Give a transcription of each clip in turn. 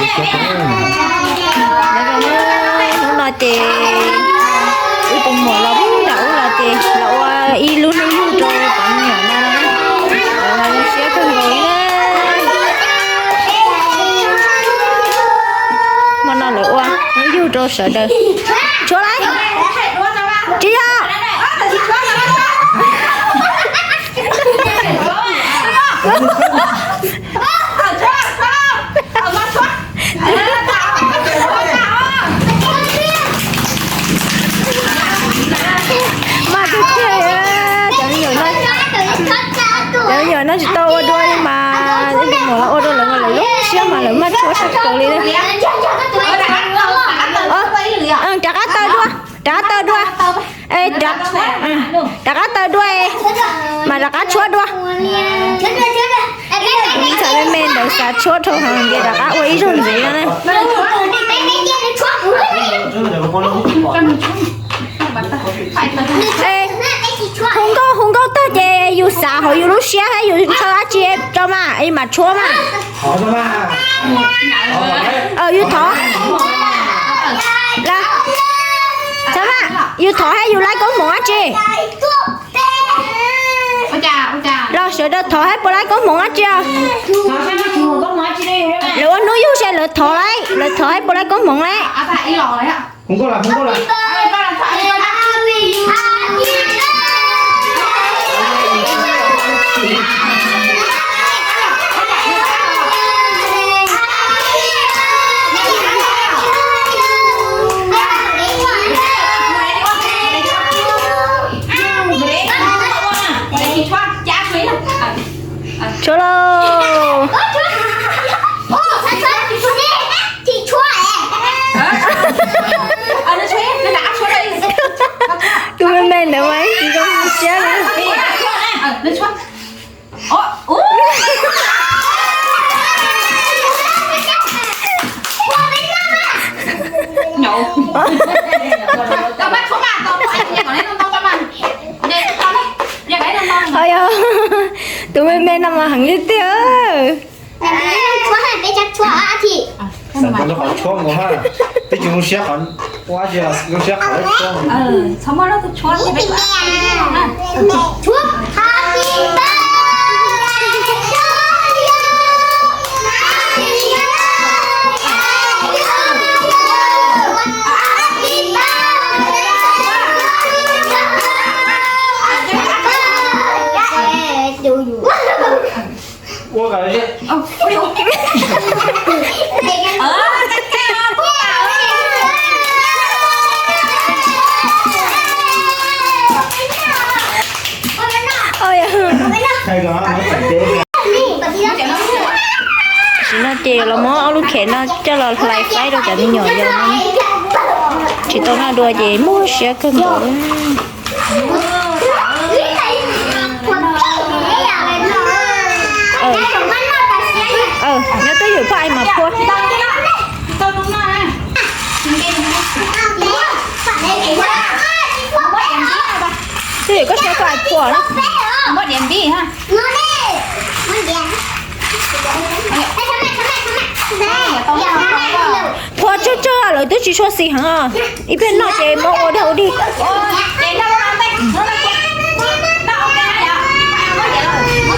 Hnub no ces wb tus muam los nram ub los ces los ua ib lub hnub yug rau cov me nyuam no. Lawv zoo siab kawg nkaus li na. Hmo no lawv ua hnub yug rau sawv daws. Tshuav lawm. Tsis yog. Mas tiag tiag, cov me nyuam no, cov me nyuam no tsis tau ua dua li mas tus muam los ua dua lawv, lawv lub siab mas lawv maj tshuav tshaj plaws li. Rov qab taw dua, rov qab taw dua. Rov qab taw dua, mas rov qab tshuab dua. Ib txhais me me ntawd xav tshuab dhau heev ces rov qab ua ib zaug ntxiv no na. Hu nkauj hu nkauj tag ces yus xav hauv yus lub siab thiab yus ntshaw dab tsi rau mas es mam tshuab mas. Yus thov, yus thov thiab yus laib koob hmoov dab tsi? Los sawv daws thov thiab puas laib koob hmoov dab tsi os? Lawv ua hnub yug ces lawv thov lauj, lawv thov thiab puas laib koob hmoov lauj? Tshuab lauj. Tus me me ntawd mas tsis zoo siab li. Ho yog, tus me me no mas heev li tiag. Xav kom lub qhov tshuab mus ha, twb tsis zoo siab qhov ua tsis zoo siab qhov lub tshuab mus. Ua kom lawv Tam sim no ces los muab ob lub khem no coj los hlais faib rau cov me nyuam yos no. Tsis tau noj dua ces muaj siab kawg nkaus. Nyob twj ywm phaj es mas phua. Twj ywm koj siab phaj es phua na. Phua tsawg tsawg lawv twb tsis tshua xis heev os. Ib pliag noj ces muab ua dog ua dig.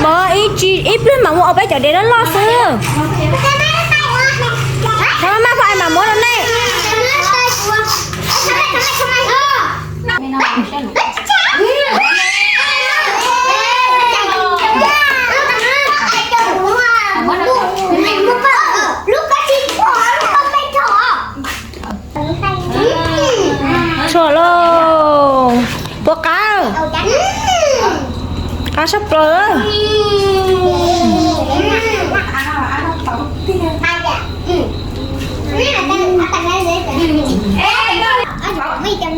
Mas ib pliag mam ua ob peb cov dev loj loj xwb. Qhov maj phaj es mam muab rau nej. Tshuav lauj. Puas qab? Qab sab plaws.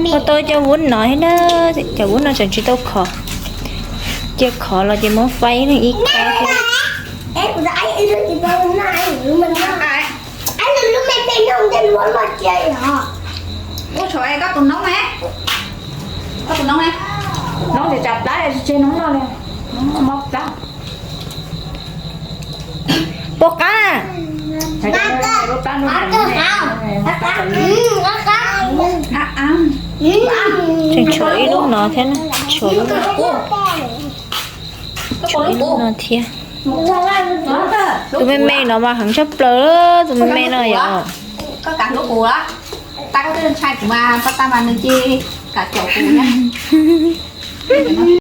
Ua tau cov vuab no thiab na, cov vuab no tseem tsis tau khov. Cia khov los ces muab faib ib kab thiab. Puas qab? Tseem tshuav ib lub no thiab, tshuav, tshuav ib lub no thiab. Tus me me no mas heev tshaj plaws, tus me me no yom.